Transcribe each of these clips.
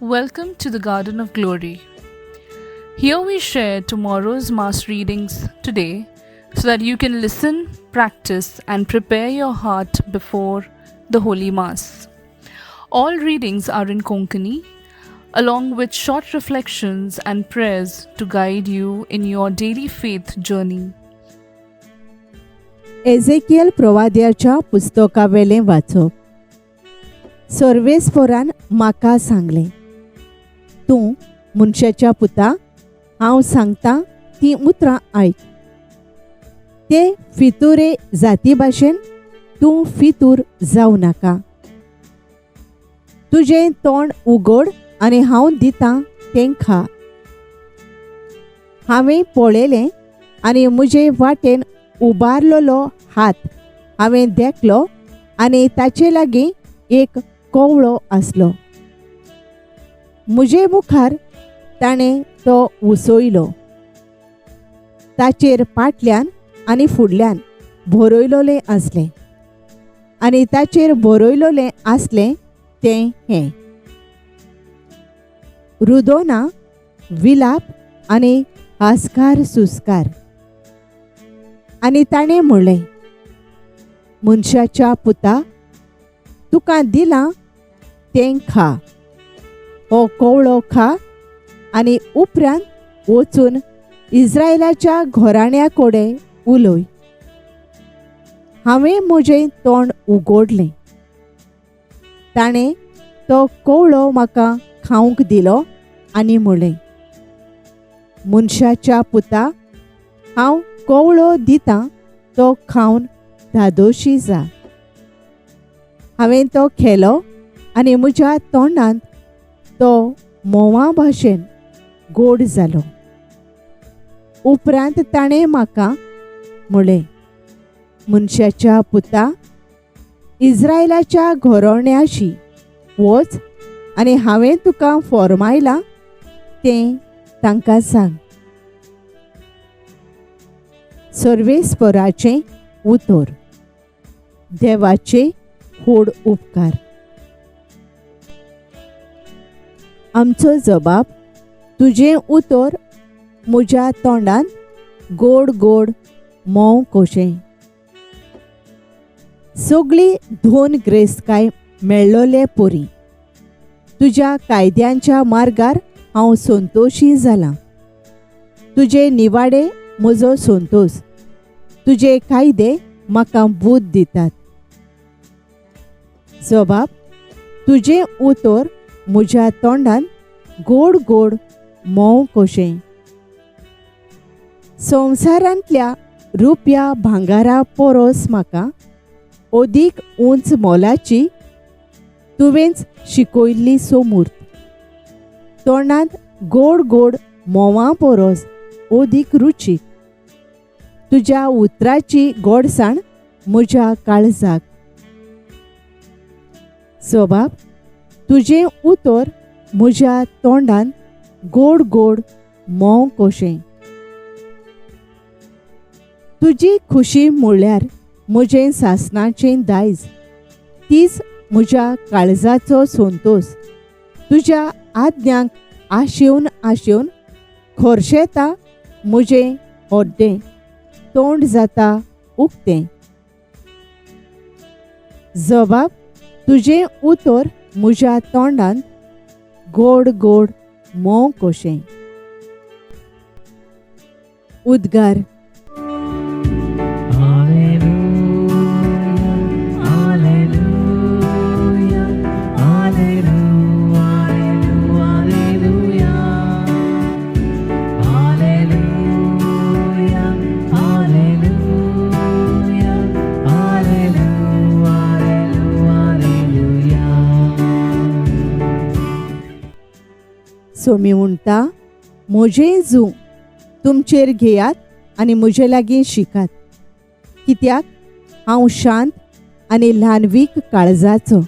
Welcome to the Garden of Glory. Here we share tomorrow's Mass readings today so that you can listen, practice, and prepare your heart before the Holy Mass. All readings are in Konkani, along with short reflections and prayers to guide you in your daily faith journey. Ezekiel प्रवाद्याच्या पुस्तकावेलें वाचप. सर्वेस्पोरान म्हाका सांगलें, तूं मनशाच्या पुता, हांव सांगता तीं उतरां आयक. ते फितुरे जाती भाशेन तूं फितूर जावं नाका. तुजें तोंड उगड आनी हांव दितां तें खा. हांवें पळयलें आनी म्हजे वाटेन उबारलेलो हात हांवें देखलो आनी ताचे लागीं एक कोवळो आसलो. म्हजे मुखार ताणें तो उसयलो. ताचेर फाटल्यान आनी फुडल्यान बरयलोलें आसलें आनी ताचेर बरयलोलें आसलें तें हें: रुदोना, विलाप आनी हास्कार सुस्कार. आनी ताणें म्हणलें, मनशाच्या पुता, तुका दिलां तें खा. हो कोवळो खा आनी उपरांत वचून इस्रायलाच्या घराण्या कडेन उलय. हांवें म्हजें तोंड उगडलें. ताणें तो कोवळो म्हाका खावंक दिलो आनी म्हणलें, मनशाच्या पुता, हांव कोवळो दितां तो खावन धादोशी जा. हांवें तो खेलो आनी म्हज्या तोंडांत तो म्होंवा भाशेन गोड जालो. उपरांत ताणें म्हाका म्हणलें, मनशाच्या पुता, इस्रायलाच्या घोरण्याशी वच आनी हांवें तुका फॉर्मायलां तें तांकां सांग. सर्वेस्पराचें उतर. देवाचे व्हड उपकार. आमचो जबाब, तुजें उतर म्हज्या तोंडांत गोड गोड म्होंव कशें. सगळी धोन ग्रेस्तकाय मेळ्ळोले परी तुज्या कायद्यांच्या मार्गार हांव संतोशी जालां. तुजे निवाडे म्हजो संतोश, तुजे कायदे म्हाका बूद दितात. जबाब, तुजें उतर म्हज्या तोंडान गोड गोड म्होंव कशें. संवसारांतल्या रुपया भांगारा परस म्हाका अदीक उंच मोलाची तुवेंच शिकयल्ली सोमूर्त. तोंडांत गोड गोड म्होंवा परस अदीक रुचीक. तुज्या उतराची गोडसाण म्हज्या काळजाक. जबाब, तुजें उतर म्हज्या तोंडान गोड गोड म्होंव कशें. तुजी खुशी म्हणल्यार म्हजें सासणाचें दायज, तीच म्हज्या काळजाचो संतोश. तुज्या आज्ञांक आशेवन आशेवन खर्शेता म्हजें हड्डें, तोंड जाता उक्तें. जबाब, तुजें उतर म्हज्या तोंडान गोड गोड म्होंव कशें. उद्गार. सोमी म्हणटा, म्हजें जूं तुमचेर घेयात आनी म्हजे लागीं शिकात, कित्याक हांव शांत आनी ल्हानवीक काळजाचो.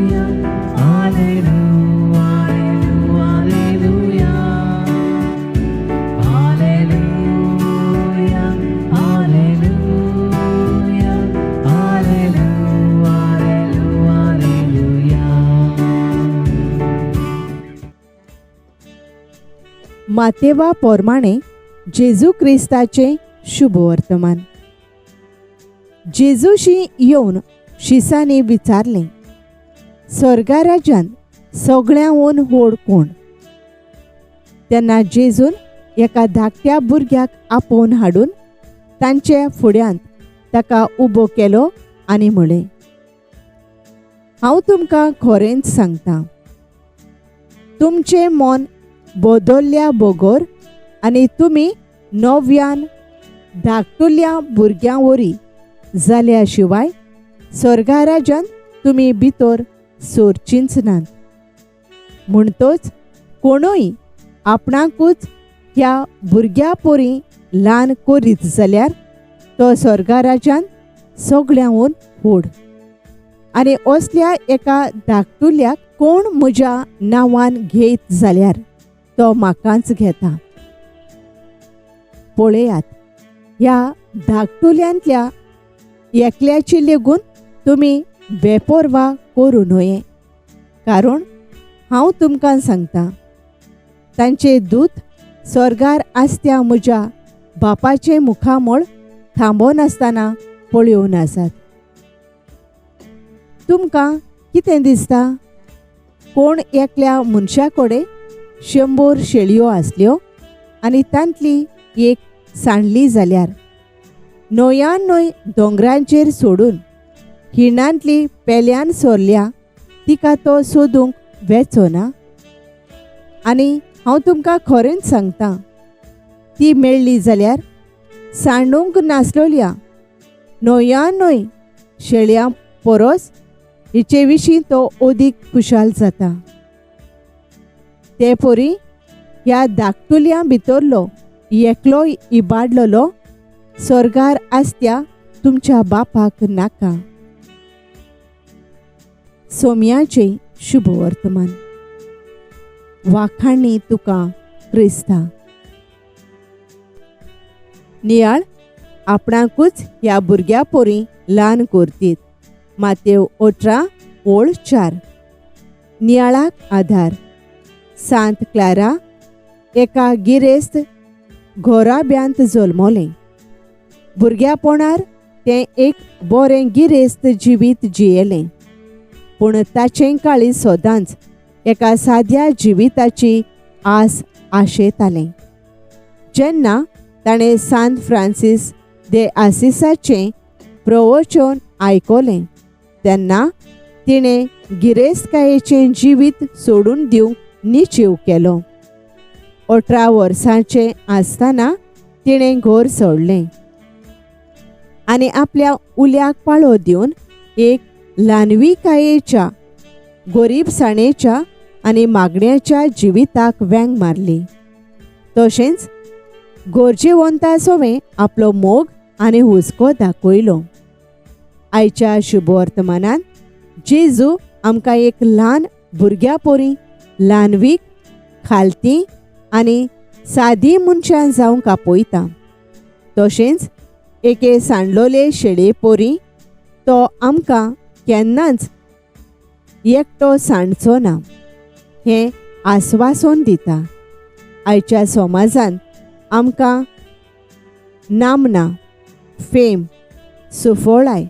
Hallelujah, hallelujah, hallelujah. मातेवा पोरमाणें जेजू क्रिस्ताचें शुभवर्तमान. जेजूशी येवन शिसांनी विचारलें, स्वर्गा राज्यांत सगळ्यांहून व्हड कोण? तेन्ना जेजून एका धाकट्या भुरग्याक आपोवन हाडून तांचे फुड्यांत ताका उबो केलो आनी म्हळें, हांव तुमकां खरेंच सांगता, तुमचें मन बदल्ल्या बगर आनी तुमी नव्यान धाकटुल्या भुरग्यां वरी जाल्या शिवाय स्वर्गा राज्यांत तुमी भितर सरचींच नात. म्हणटच कोणूय आपणाकूच ह्या भुरग्या परी ल्हान करीत जाल्यार तो स्वर्गा राज्यांत सगळ्यांहून व्हड. आनी असल्या एका धाकटुल्याक कोण म्हज्या नांवान घेयत जाल्यार तो म्हाकाच घेता. पळयात, ह्या धाकटुल्यांतल्या एकल्याची लेगून तुमी बेपोरवा करूं न्हय, कारण हांव तुमकां सांगता, तांचे दूत स्वर्गार आसत्या म्हज्या बापाचें मुखामळ थांबोनासतना पळोवन आसात. तुमकां कितें दिसता? कोण एकल्या मनशा कडेन 100 शेळयो आसल्यो आनी तांतली एक सांडली जाल्यार 99 दोंगरांचेर सोडून हिणांतली पेल्यान सोरल्या तिका तो सोदूंक वेचो ना? आनी हांव तुमकां खरेंच सांगता, ती मेळ्ळी जाल्यार सांडूंक नासलोल्या 99 शेळयां परस हिचे विशीं तो अदीक खुशाल जाता. ते परी ह्या धाकटुल्यां भितरलो एकलो इबाडलेलो स्वर्गार आसत्या तुमच्या बापाक नाका. सोम्याचें शुभवर्तमान. वाखाणी तुका क्रिस्ता. नियाळ आपणाकूच ह्या भुरग्या पोरी ल्हान करतीत. मातेव 18:4. नियाळाक आधार. सांत क्लारा एका गिरेस्त घोराब्यांत जल्मलें. भुरग्यापणार तें एक बरें गिरेस्त जिवीत जियेलें, पूण ताचें काळीज सदांच एका साद्या जिविताची आस आशेतालें. जेन्ना ताणें सांत फ्रांसीस दे आसिसाचें प्रवचन आयकलें तेन्ना तिणें गिरेस्तकायेचें जिवीत सोडून दिवंक निश्चेव केलो. 18 वर्सांचें आसतना तिणें घर सोडलें आनी आपल्या उल्याक पाळो दिवन एक ल्हानविकायेच्या, गोरीबसाणेच्या आनी मागण्याच्या जिविताक वेंग मारली. तशेंच गरजेवंता सवें आपलो मोग आनी हुस्को दाखयलो. आयच्या शुभवर्तमानान जेजू आमकां एक ल्हान भुरग्या परी ल्हानवीक, खालती आनी सादी मनशां जावंक आपयता. तशेंच एके सांडलोले शेळे परी तो आमकां केन्नाच एकटो सांडचो ना हें आस्वासन दिता. आयच्या समाजान आमकां नामना, फेम, सुफळाय,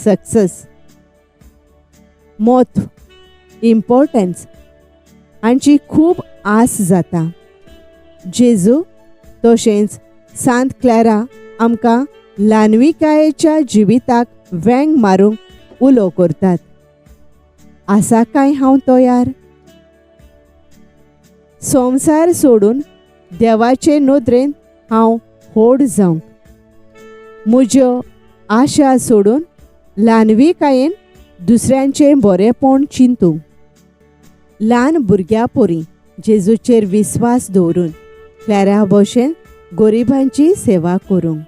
सक्सेस, म्हत्व, इम्पॉर्टन्स हांची खूब आस जाता. जेजू तशेंच सांत क्लॅरा आमकां ल्हानविकायेच्या जिविताक वेंग मारूंक उलो करतात. आसा काय हांव तयार? संवसार सोडून देवाचे नदरेन हांव व्हड जावंक, म्हज्यो आशा सोडून ल्हानविकायेन दुसऱ्यांचें बरेंपण चिंतूंक. ल्हान भुरग्यां परी जेजूचेर विस्वास दवरून क्लॅरा भशेन गरिबांची सेवा करूंक.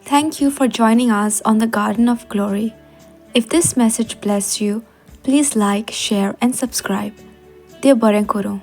Thank you for joining us on the Garden of Glory. If this message blessed you, please like, share, and subscribe. देव बरें करूं.